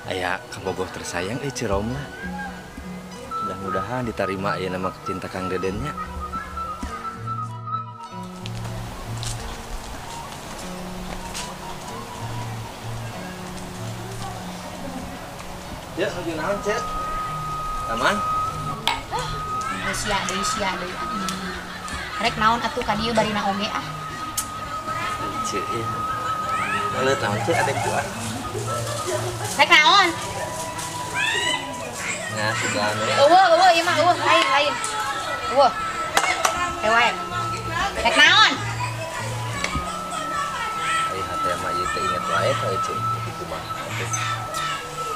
Aya kabogoh tersayang euy Ciromla. Mudah-mudahan diterima aya nama cinta Kang Dedennya. Ya, nuju naon, Cek? Taman? Sia deui, sia deui. Rek naon atuh ka dieu barina oge ah. Cek, ieu. Leut naon, Cek, adek tuan. Rek naon? Nah, sudah anu. Eueuh, eueuh ieu mah eueuh, lain, lain. Eueuh. Hewae. Rek naon? Ai hate mah ieu teh inget wae ka Cek, kitu mah.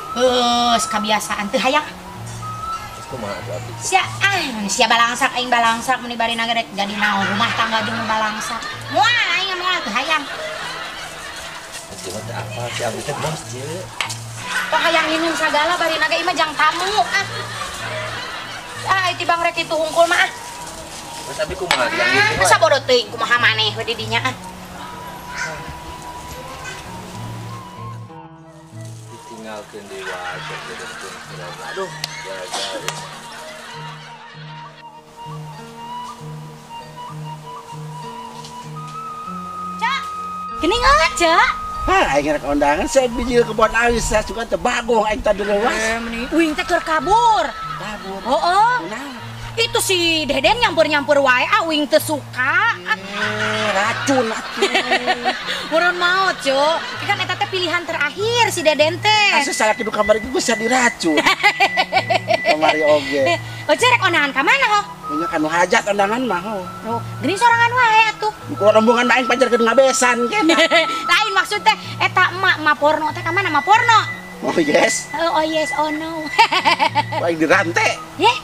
Heus, kabiasaan teu hayang. Terus kumaha atuh abdi? Sia, ah, sia balangsak aing balangsak meni barina ge rek jadi naon rumah tangga jeung balangsak. Moal aing moal teu hayang. Cek mah teu apal si abdi teh bos, Cek. Kok hayang minum sagala barina ge ieu mah jang tamu ah. Ah, tibang rek kitu hungkul mah ah. Terus abdi kumaha jang gitu? Masa bodoh teuing kumaha maneh we di dinya ah. Ditinggalkeun deui wae Cek Deden pun Ciromla. Aduh, gagal. Cak, geuning eueuh, Cak. Hah, aing rek undangan saya bijil kebon awis saya suka teu bagong aing tadi leuwas. Meni uing teh keur kabur. Kabur. Heeh. Kunaon? Itu si Deden nyampur-nyampur wae ah uing teu suka. Racun atuh. Meureun maot, Cuk. Kan eta teh pilihan terakhir si Deden teh. Asa salaki nu kamari geus diracun. Kamari oge. Oce rek ondangan ka mana ho? Nya kanu hajat ondangan mah ho. Oh, geuning sorangan wae atuh. Ku rombongan mah aing pajarkeun ngabesan keneh. Lain maksud teh eta emak emak porno teh ka mana emak porno? Oh yes. Oh yes, oh no. Aing dirante. Yeh,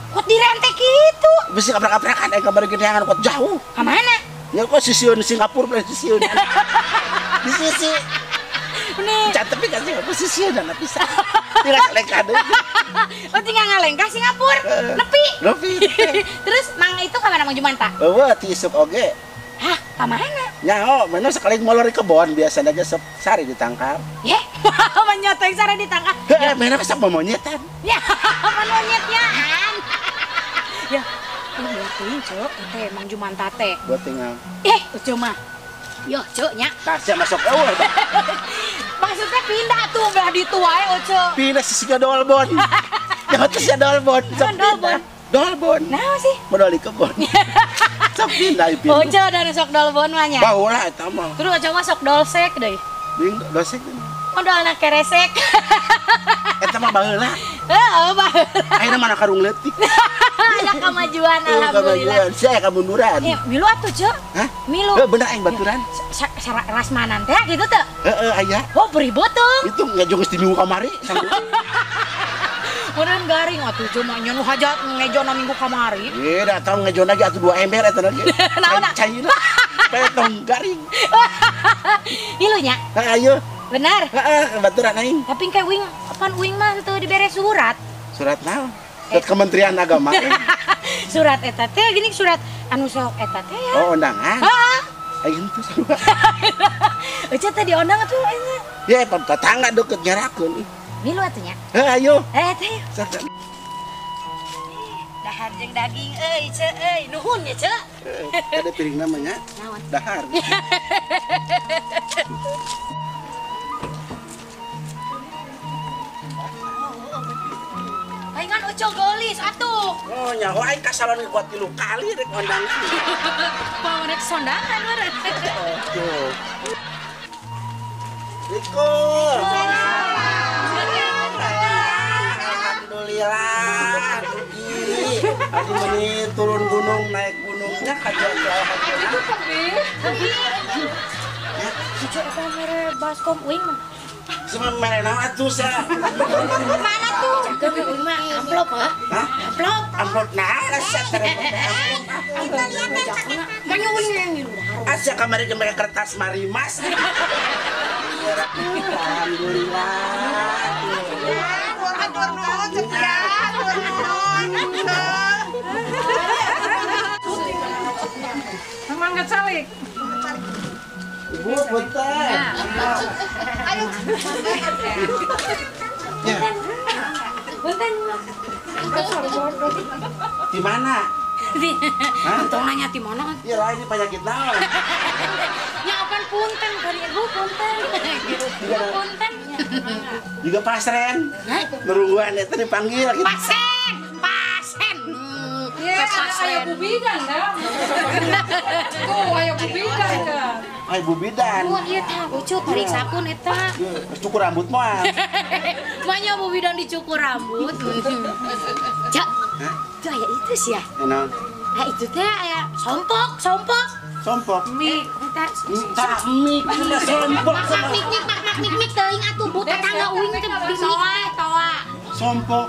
kok dirante kitu? Bisi kaprak-kaprakan aing kamari geunangan kok jauh. Ka mana? Ya kok sisieun Singapura belah sisieun. Di sisi. Nih. Can tapi kan Singapura sisieun dan bisa. Tinggal ngalengkah deui. Oh tinggal ngalengkah Singapura. Nepi. Nepi. Terus mang itu ka mana Mang Jumanta? Eueuh ti isuk oge. Hah, ka mana? Nyaho, mana sekali molor di kebon biasanya ge sok sari ditangkap. Yeh, menyoteng sari ditangkap. Heeh, mana sok monyetan. Ya, monyetnyaan. Ya, buatin, Cuk, teh Mang Jumanta teh. Buatin naon? Eh, Cuk mah. Yo, Cuk nya. Tah sia masuk eueuh. Maksudnya pindah tuh belah ditu wae, Oce. Pindah si siga dolbon. Ya teh sia dolbon. Sok dolbon. Dolbon. Naon sih? Modal di kebon. Sok pindah pindah. Oce dan sok dolbon mah nya. Baheula eta mah. Terus Oce mah sok dolsek deui. Bing dolsek. Modalna keresek. Eta mah baheula. Heeh, baheula. Ayeuna mana karung leutik. Ada kemajuan alhamdulillah. Kemajuan, sia kamunduran. Ya, milu atuh, Cuk. Hah? Milu. Heuh, bener aing baturan. Rasmanan teh gitu teh. Heeh, aya. Oh, beribut tuh. Itu ngejo geus di minggu kamari. Meureun garing atuh Cuk mah nya nu hajat ngejona minggu kamari. Ye, da tong ngejona ge atuh 2 ember eta lagi. Naon? Caina. Petong garing. Milu nya? Heeh, ayo. Benar. Heeh, baturan aing. Tapi kayak uing, pan uing mah teu dibere surat. Surat naon? Surat Kementerian Agama. Surat eta teh gini surat anu sok eta teh ya. Oh, undangan. Heeh. Aing teu sarua. Eueuh teh diundang atuh aing. Ye, tetangga deukeut nyerakeun. Milu atuh nya. Heuh, ayo. Eh teh. Dahar jeung daging euy, Ceu euy. Nuhun ya, Ceu. Ada piring namanya. Naon? Dahar. Palingan Uco gelis atuh. Oh, nyaho aing ka salon kuat 3 kali rek kondangan. Pang rek sondangan meureun. Tuh. Assalamualaikum. Adi meni turun gunung naik gunungnya kajian itu tapi. Ya, cucu apa mere baskom uing mah? Sama mere naon atuh sia? Mana tuh? Jaga uing mah amplop hah? Amplop. Amplop naon sia teh? Kita lihat kan. Manya uing yang ngilu. Asa kamari ge mere kertas marimas. Alhamdulillah. Atur nuhun setia, atur nuhun. Mangga calik. Ibu punten. Ayo. Punten. Di mana? Untung nanya di mana? Iya lah ini penyakit naon. Ya apaan punten kali ibu punten. Ibu punten. Juga pasren. Merungguan itu dipanggil gitu. Pasren, pasren. Ya, ayo Bu Bidan dah. Tuh, ayo Bu Bidan dah. Ayo Bu Bidan. Mun ieu tah lucu pariksakeun eta. Cukur rambut mah. Manya Bu Bidan dicukur rambut. Cak. Itu aya itu sih ya. Naon? Ah itu teh aya sompok, sompok. Sompok. Mik, eta tah mik sompok. Mak mik mik mak mik mik teuing atuh bu tetangga uing teh toa toa. Sompok.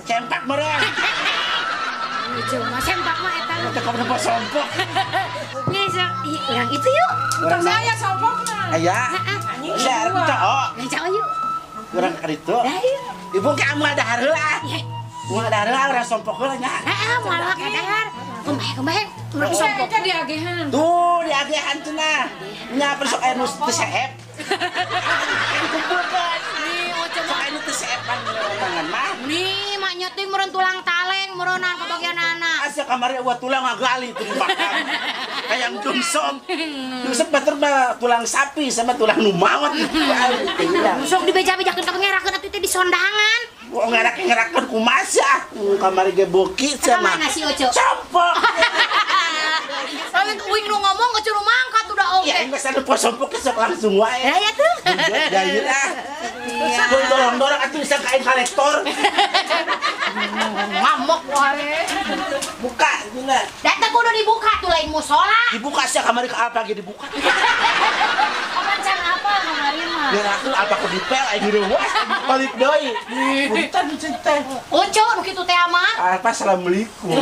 Cempak meureun. Lucu mah sempak mah eta. Teh kamu sompok. Nih urang itu yuk. Urang saya sompokna. Aya. Heeh. Sia cok. Cok yuk. Urang ka ditu. Ibu ke amu dahar heula. Moal dahar heula urang sompok heula nya. Heeh, moal kadahar. Kumaha kumaha urang sompok. Eta diagehan. Tuh diagehan cenah. Nya besok aya nu teu seep. Dikumpulkeun. Nih oce sok aya nu teu seepan tangan mah. Nih maknya teh meureun tulang taleng meureunnan kabagian anak. Asa kamari eueuh tulang ngagali tuh di makam. Hayang jungsom. Jungsom batur mah tulang sapi sama tulang nu maot. Sok dibeja-bejakeun ka pangerakeun atuh teh di sondangan. Oh ngerak-ngerakeun kumaha? Kamari ge boki sama. Mana si Oco? Sompok. Lain uing nu ngomong Oco nu mangkat udah oge. Ya geus anu sompok sok langsung wae. Ya ya tuh. Jair ah. Dorong-dorong atuh bisa ka kolektor. Ngamuk wae. Buka gila. Datang kudu dibuka tuh lain musola. Dibuka sia kamari ke apa ge dibuka. Macam apa kamari mah? Ya atuh apa ku dipel aing reuwas balik deui. Punten teh. Oco nu kitu teh mah. Apa assalamualaikum.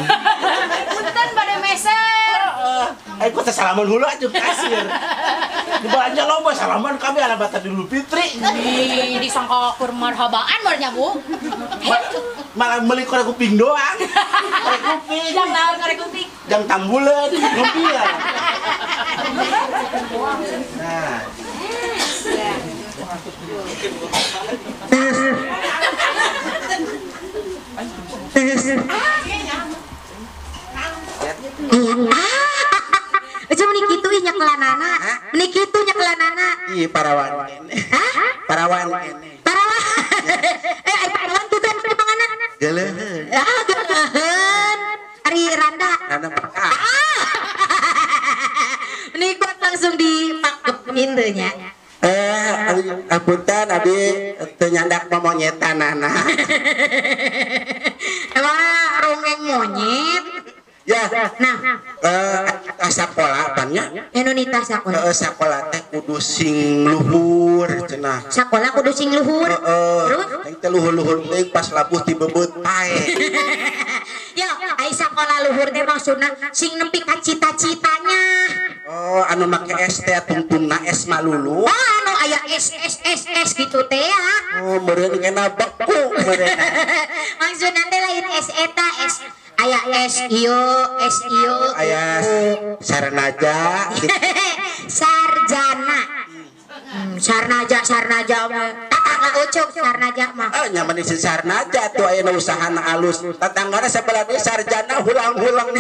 Punten bade meser. Heeh. Aing teh salaman heula atuh kasir. Dibalanja loba salaman kami ala bata Idul Fitri. Ih, disangka keur marhabaan mah nya Bu. Malah meuli korek kuping doang. Korek kuping. Jang naon korek kuping? Jang tambuleun, rupiah. Nah. Ucu meni kitu ih nyekelanana. Meni kitu nyekelanana. Ih parawan kene. Hah? Parawan kene. Parawan. Eh ai parawan tuh kan panganan. Geuleuheun. Ah geuleuheun. Ari randa. Randa pakak. Meni kuat langsung dipakep kitu nya. Apunten abi teu nyandak momonyetanana. Emang rongeng monyet. Ya. Nah, sakola pannya. Inunita sakola. Heeh, sakola teh kudu sing luhur cenah. Sakola kudu sing luhur. Heeh. Terus teh teh luhur-luhur teh pas labuh ti bebeut pae. Ya, ai sakola luhur teh maksudna sing nempi ka cita-citanya. Oh, anu make es teh tungtungna es malulu. Oh, anu aya S S S S gitu teh ya. Oh, meureun kena beku meureun. Maksudna teh lain S eta S aya S ieu S ieu aya sarnaja. Sarjana. Sarnaja sarnaja mah tatangga ucuk sarnaja mah. Ah nyaman si sarnaja tuh aya usahana alus. Tatanggana sabelah deui sarjana hulang-hulang.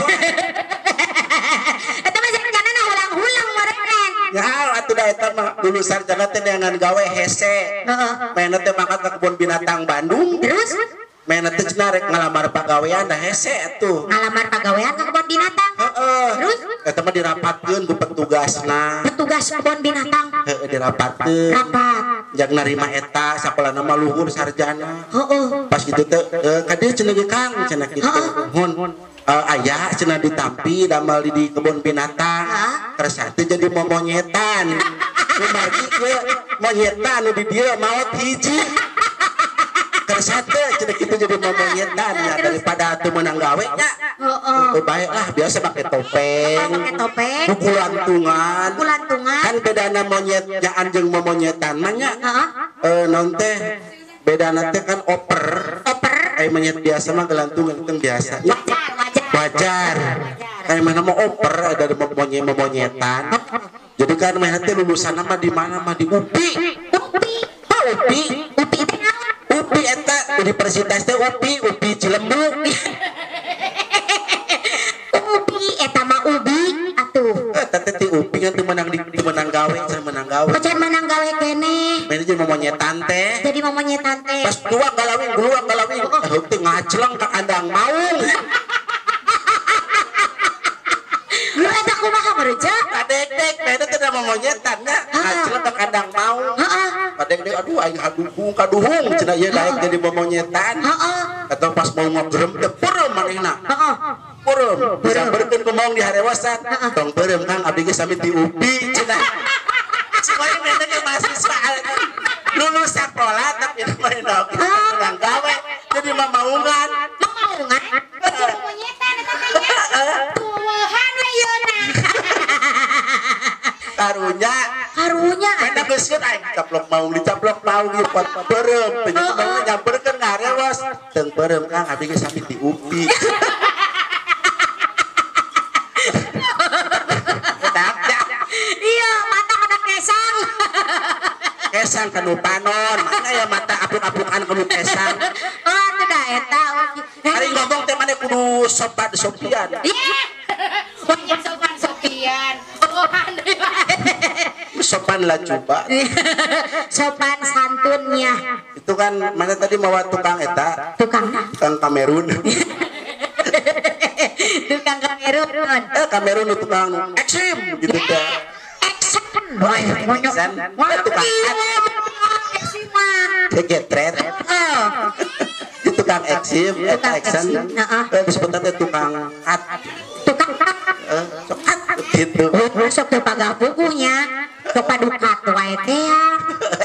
Eta mah sarjana na hulang-hulang meureun. Ya atuh da eta mah dulu sarjana teh neangan gawe hese. Heeh. Mainna teh mangkat ka kebun binatang Bandung. Terus mainna teh cenah rek ngalamar pagawean da hese atuh. Ngalamar pagawean ka kebun binatang. Heeh. Terus eta mah dirapatkeun ku petugasna. Petugas kebun binatang. Heeh dirapatkeun. Rapat. Jang narima eta sakolana mah luhur sarjana. Heeh. Pas kitu teh ka dieu cenah ge Kang cenah kitu. Hun. Aya cenah ditampi damel di kebun binatang. Kersa teh jadi momonyetan. Kumargi ke monyetan nu di dieu maot hiji. Kersa teh cenah kitu jadi momonyetan ya daripada teu meunang gawe nya. Heeh. Bae lah biasa make topeng. Make topeng. Kukulantungan. Kukulantungan. Kan bedana monyet jaan jeung momonyetan mah nya. Heeh. Naon teh bedana teh kan oper. Oper. Ai monyet biasa mah gelantungan kan biasa. Wajar, wajar. Wajar. Kayak mana mau oper ada monyet-monyetan. Jadi kan mana teh lulusan mah di mana mah di UPI. UPI. Oh, UPI. UPI teh naon? UPI eta universitas teh UPI, UPI Cilembu. UPI eta mah ubi atuh. Eta teh ti UPI kan teu meunang teu meunang gawe, can meunang gawe. Can meunang gawe keneh. Mana jadi momonyetan teh. Jadi momonyetan teh. Pas keluar galawing, keluar galawing. Heuh teh ngacleng ka kandang maung. Lu eta kumaha meureun? Kadek-dek, beda teh da momonyetan nya. Ngacleng ka kandang maung. Heeh. Kadek-dek aduh aing haduhung kaduhung cenah ieu daek jadi momonyetan. Heeh. Atau pas mau ngobrem teh peureum manehna. Heeh. Peureum, disampeurkeun ku maung di harewasan. Tong peureum Kang abdi ge sami di UPI cenah. Supaya mereka ke mahasiswa lulus sekolah tapi manehna oge menang gawe jadi mamaungan. Mamaungan? Jadi momonyetan eta teh nya. Tueuhan we ieuna. Karunya. Karunya. Mana geus aing caplok maung dicaplok maung ieu pot peureum. Penyakit maung nyamperkeun ngarewas. Teu peureum Kang abdi ge sami di UPI. Iya, mata kena kesang. Kesang kanu panon, mana ya mata apuk-apukan kanu kesang. Oh, atuh da eta. Ari ngomong teh mane kudu sopan sopian. Iya. Banyak sopan sopian. Sopan lah coba. Sopan santunnya. Itu kan mana tadi mawa tukang eta? Tukang. Tukang Kamerun. Tukang Kamerun. Kamerun itu tukang eksim gitu teh. Eksim. Tukang eksim mah. Getret. Itu tukang eksim, eta eksen. Disebutna teh tukang kat. Tukang kat. Sok kat gitu. Sok teu pagapukunya. Sok padukat wae teh ya.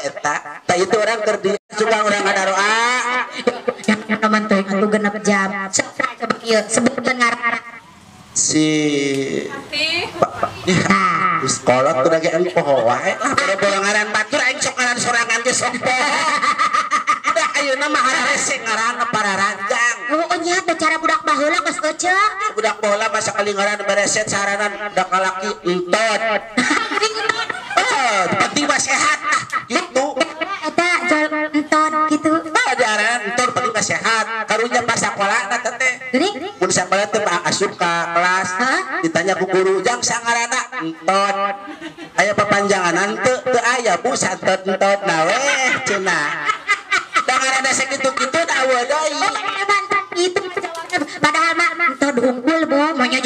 Eta, tah itu orang keur di suka urang ngadaroa. Yang teman teh atuh genep jam. Sok coba ieu sebutkeun ngaran. Si Pak di sekolah tuh lagi aing poho wae lah boro-boro ngaran batur aing sok ngaran sorangan ge sok poho. Udah ayeuna mah hararese ngaranna para ranjang. Oh nya teh cara budak baheula geus eceu. Budak baheula mah sakali ngaran bereset saranan da kalaki entot. Oh, penting mah sehat ah gitu. Eta jual entot gitu. Ajaran entot penting mah sehat. Karunya pas sakolana teh. Mun sakola teh asup ka kelas ditanya ku guru jang sangarana entot. Aya papanjanganan teu teu aya bu santot entot na weh cenah. Da ngaranna sakitu-kitu da eueuh deui. Itu padahal mah entot hungkul bu maunya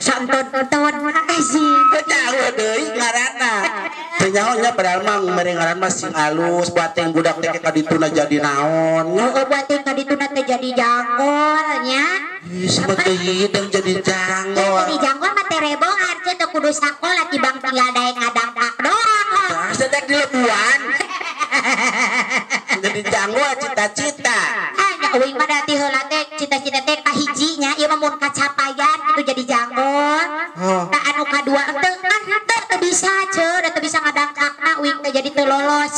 santot entot azim. Teu eueuh deui ngaranna. Teu nyaho nya padahal mah mere ngaran mah sing alus buat budak teh ka dituna jadi naon. Heeh buat ka dituna teh jadi janggol nya. Ih sama teh hidung jadi janggol. Jadi janggol mah teh rebohan teh teu kudu sakola tibang tinggal daek ngadangkak doang. Tah sedek di lebuan. Jadi janggol cita-cita. Ah nya euing mah da ti heula teh cita-cita teh kahiji nya ieu mah mun kacapayan kitu jadi janggol. Tah anu kadua teu kan teu bisa ceu da teu bisa ngadangkakna uing teh jadi teu lolos.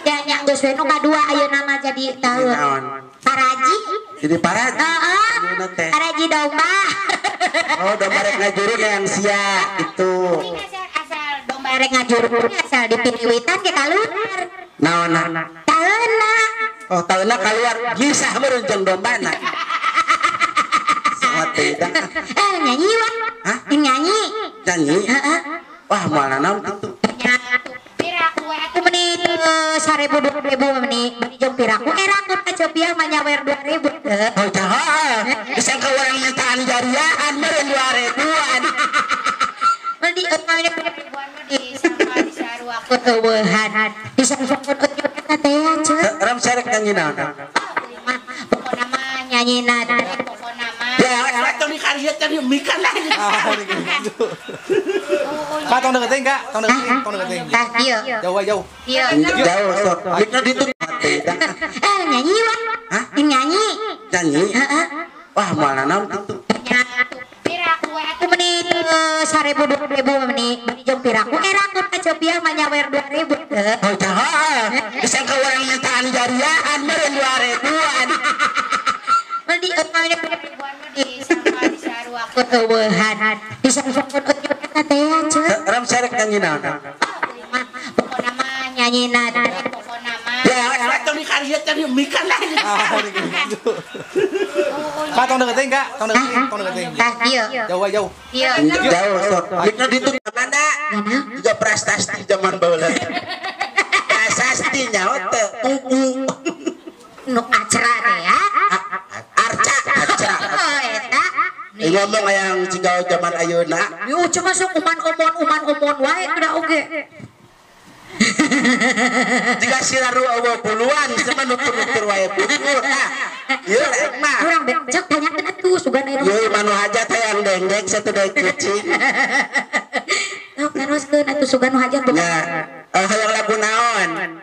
Ya nya geus we nu kadua ayeuna mah jadi taeun. Paraji. Jadi paraji. Heeh. Paraji domba. Oh, domba rek ngajuru yang sia gitu. Asal domba rek ngajuru asal dipiriwitan ge kaluar. Naonna? Taeunna. Oh, taeunna kaluar gisah meureun jeung dombana. Sangat tidak. Nyanyi wah. Hah? Nyanyi. Nyanyi? Heeh. Wah, moal nanaon kitu. Piraku atuh meni 1000 2000 meni bari jeung piraku erakeun ka Copiah mah nyawer 2000 teu. Oh, jaha. Bisa ka urang mintaan jariahan meureun 2000-an. Meni ribuan mah di sama di saruakeun eueuhan. Di saruakeun eta teh ya ceu. Ram sarek nyanyi naon? Pokona mah nyanyina teh pokona mah. Ya, tong dikari dikarieu teh mikan lah. Kak tong deketin Kak, tong deketin, tong deketin. Tah ieu. Jauh jauh. Ieu. Jauh sok. Mikna ditu Eh nyanyi wah. Hah? Nyanyi. Nyanyi? Heeh. Wah, moal nanaon kitu. Piraku atuh meni 1000 2000 meni bari jeung piraku erakun ka Copiah mah nyawer 2000 teu. Oh, jaha. Disangka urang mintaan jariahan meureun 2000-an. Meni di sarua keueuhan. Disangkun eueuh teh ya, Ceu. Ram sarek nyanyi naon? Pokona mah nyanyina pokona mah. Ya, tong dikarieu teh mikan lah. Kak tong deketin Kak, tong deketin, tong deketin. Tah ieu. Jauh jauh. Ieu. Jauh sok. Mikna ditu mana? Juga prasasti zaman baheula. Prasasti nyaho teh kuku. Nu acara teh ya. Arca, arca. Oh, eta. Ngomong hayang cigaw zaman ayeuna. Yuh cuma sok uman-umon wae udah oge. Jika siraru eueuh puluhan sama nutur-nutur wae bukur. Ah, ieu rek mah. Urang becek tanyakeun atuh sugan aya. Ieu manu hajat hayang dengdek satu deui kucing. Sok teruskeun atuh sugan nu hajat bukan. Nya, hayang lagu naon?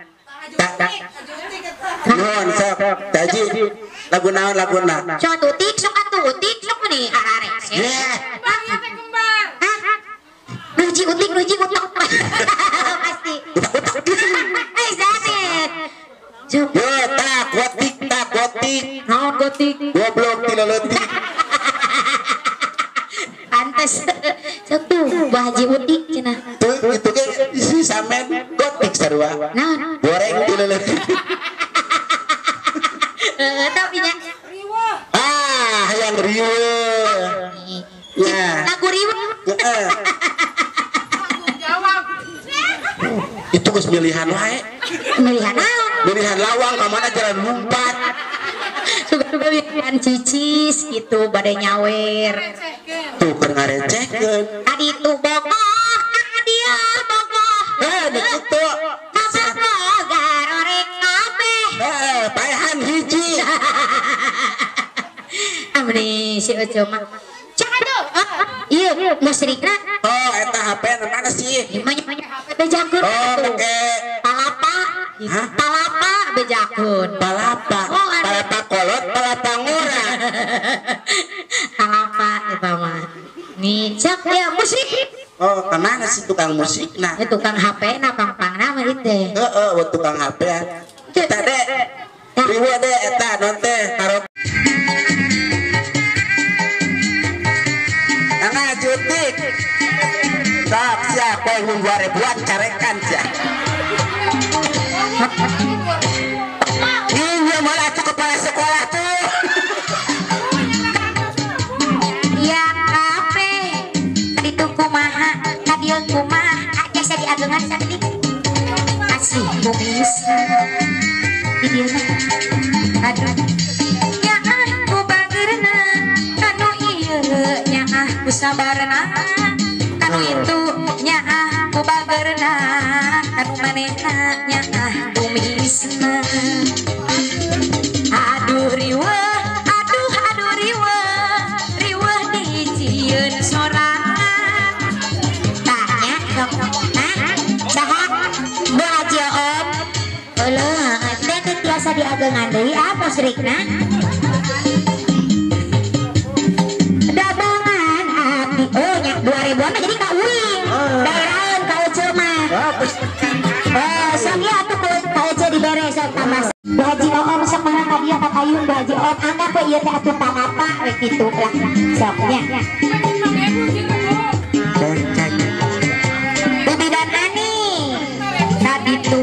Nuhun sok, Taji. Lagu naon laguna? Sok atuh utik, sok atuh utik, sok meni ararese. Bang ieu teh kembar. Hah? Nu hiji utik, nu hiji utak. Pasti. Eh, sanet. Sok. Yo, tak gotik, tak gotik. Naon gotik? Goblok ti leutik. Pantes. Sok tuh, Bah Haji Utik cenah. Tuh, itu ge isi samen gotik sarua. Naon? Goreng ti leutik. Tapi nya. Riweuh. Ah, hayang riweuh. Ya. Lagu riweuh. Heeh. Jawab. Itu geus milihan wae. Milihan naon? Milihan lawang ka mana jalan lumpat. Suka-suka milihan cicis gitu bade nyawer. Tuh keur ngarecehkeun. Tadi tuh bogoh, ka dieu bogoh. Heh, nu kitu. Ka bogoh garoreng kabeh. Heeh, paehan hiji. Amni si Ojo mah. Cak atuh. Ieu musrikna. Oh, eta HP na mana sih? Manya HP bejakeun. Oh, oke. Palapa. Hah? Palapa bejakeun. Palapa. Oh, palapa kolot, palapa ngora. Palapa eta mah. Nih, cak ya musik. Oh, kemana sih tukang musikna? Ya, tukang HP na pang-pangna mah ieu. Heeh, oh, tukang HP. Eta de. Riweuh de eta non teh karo. Angga jutik. Sok siap poe mun 2000-an carekan sia. Iya malah tuh kepala sekolah tuh. Ya kape ditu kumaha ka dieu kumaha jasa diagengan sakedik. Asih bumi di dieu mah. Aduh. Nya ah ku bageurna kanu ieu nya ah ku sabarna kanu itu nya ah ku bageurna kanu manehna nya ah kumisna. Aduh riweuh, aduh aduh riweuh, riweuh dijieun sorangan. Tah nya sok. Hah? Saha? Bu Haji Om. Eueuh, teh teh tiasa diagengan deui ah musrikna. Dabangan api. Oh nya 2000-an mah jadi ka uing. Daeraheun ka Ece mah. Oh, sok ieu atuh ka Ece dibere sok tambah. Bu Haji Oom sok mana ka dieu ka payun Bu Haji Oom anggap we ieu teh atuh palapa we kitu lah. Sok nya. Bibi dan Ani. Kaditu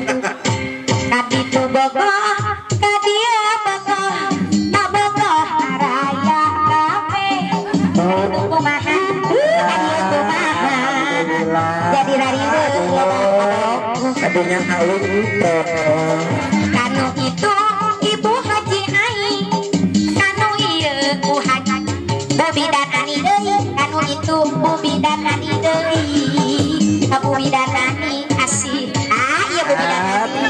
bogoh, ka dieu bogoh, ka bogoh araya kabeh. Kaditu kumaha? Ka dieu kumaha? Jadi rariweuh ya bapak. Aduhnya halu teh. Kanu itu ibu haji aing, kanu ieu ku haji Bobi dan Ani deui, kanu itu Bobi dan Ani deui, ka Bobi dan Ani asih. Ah, iya Bobi dan Ani.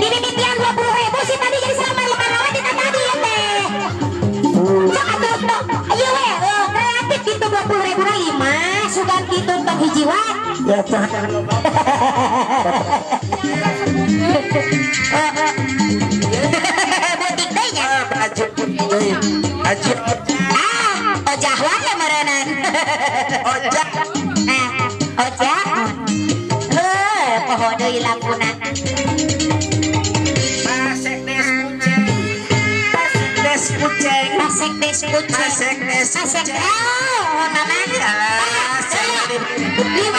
Dimimitian 20.000 sih tadi jadi selama lima rawan di tadi ya teh. Sok atuh, ieu we. Iwan. Ya tah. Butik deui nya. Baju deui. Haji. Ah, ojah wae meureunnan. Ojah. Nah, ojah. Heuh, poho deui laguna. Pasek des kucing. Pasek des kucing. Pasek des kucing. Pasek des kucing. Oh, mama. 5.000, 2.000.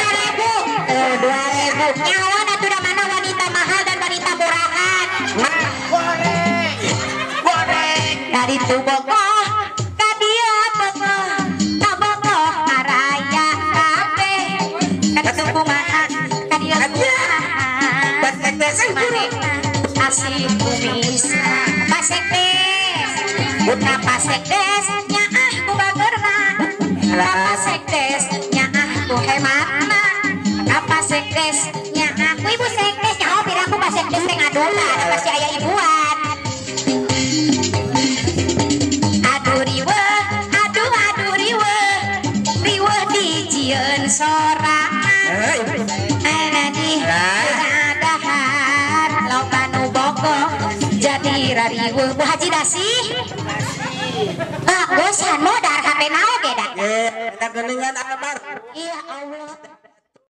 Nyawa atuh da mana wanita mahal dan wanita murahan. Goreng. Goreng. Dari tu bogoh ka dieu bogoh, ka bogoh karaya kabeh. Ka ditu kumaha, ka dieu kumaha. Pasek des manehna asih kumis. Pasek des. Ka pasek des nyaah ku bageurna. Ka pasek des nyaah ku hematna. Ka pasek des nyaah ku ibu sekdes. Nyaho piraku pasek des teh ngadula, da pasti aya ibuan. Aduh riweuh, aduh aduh riweuh, riweuh dijieun sorangan. Ana di dahar loba nu bogoh jadi rariweuh. Bu Haji Dasih. Ah, bosan modar HP naon ge da. Ye, eta geuningan almarhum. Ya Allah.